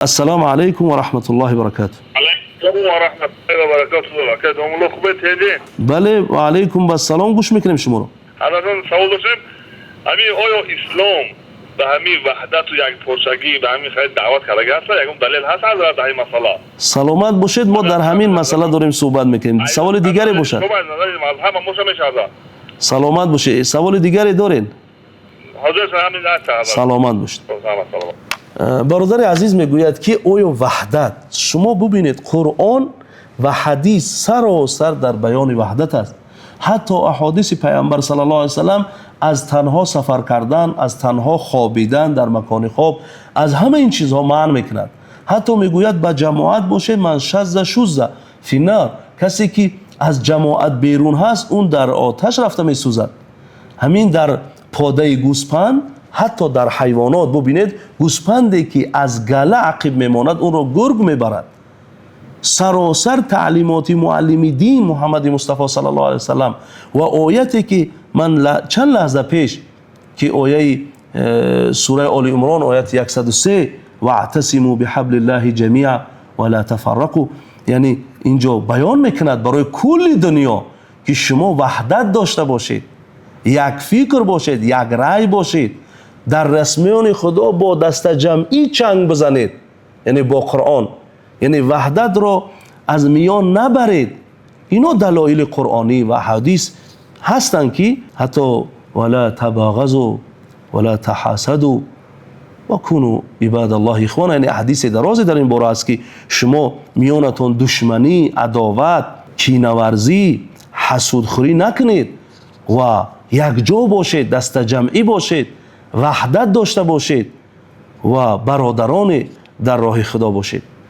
Ассалому алайкум ва раҳматуллоҳи ва баракатуҳ. Алайкум ва раҳматуллоҳи ва баракатуҳ. Акай домулло, хубед, тинҷед? Бале, ва алайкум ассалом, гӯш мекунем шуморо. Ҳазратон, савол доштем. Ҳамин оё ислом ба ҳамин ваҳдату якпорчагӣ, ба ҳамин хайр даъват кардаги ҳаст? Ягон далел ҳаст, ҳазрат, дар ҳамин масъала? Саломат бошед, мо дар ҳамин масъала дорем суҳбат мекунем. Саволи дигаре бошад? Шумо аз назари мазҳаб моша мешавад. Саломат бошед, саволи дигаре доред? Ҳозир ҳамин ҳаст, ҳазрат. Саломат бошед. Саломат, саломат. Бародари азиз мегӯяд, ки оё ваҳдат, шумо бубинед, Қуръон ва ҳадис саросар дар баёни ваҳдат аст. Ҳатто аҳодиси Пайғамбар саллаллоҳу алайҳи васаллам аз танҳо сафар кардан, аз танҳо хобидан дар макони хоб, аз ҳама ин чизҳо манъ мекунад. Ҳатто мегӯяд, ба ҷамоат бошед, ман шазза шузза финнар, касе ки аз ҷамоат берун ҳаст, он дар оташ рафта месӯзад. Ҳамин дар подаи гӯспанд, ҳатто дар ҳайвонот бубинед, гӯспанде ки аз гала ақиб мемонад, онро гург мебарад. Саросар таълимоти муаллими дин Муҳаммади Мустафо саллаллоҳу алайҳи васаллам ва ояте ки ман чанд лаҳза пеш ки ояи сураи Оли Имрон, ояти 103, ваътасиму биҳаблиллаҳи ҷамиа ва ла тафаррақу, яъне инҷо баён мекунад барои кулли дунё, ки шумо ваҳдат дошта бошед, як фикр бошед, як рай бошед, дар расмиёни Худо бо дастаҷамъӣ чанг бизанед, яъне бо Қуръон, яъне ваҳдатро аз миён набаред. Ино далоили қуръонӣ ва ҳадис ҳастанд, ки ҳатто вала табағазу вала таҳасаду ва куну ибадаллоҳи ихвона, яъне ҳадисе дарозе дар ин бора аст, ки шумо миёнатон душманӣ, адоват, кинаварзӣ, ҳасудхӯрӣ накунед ва якҷо бошед, дастаҷамъӣ бошед, ваҳдат дошта бошед ва бародароне дар роҳи Худо бошед.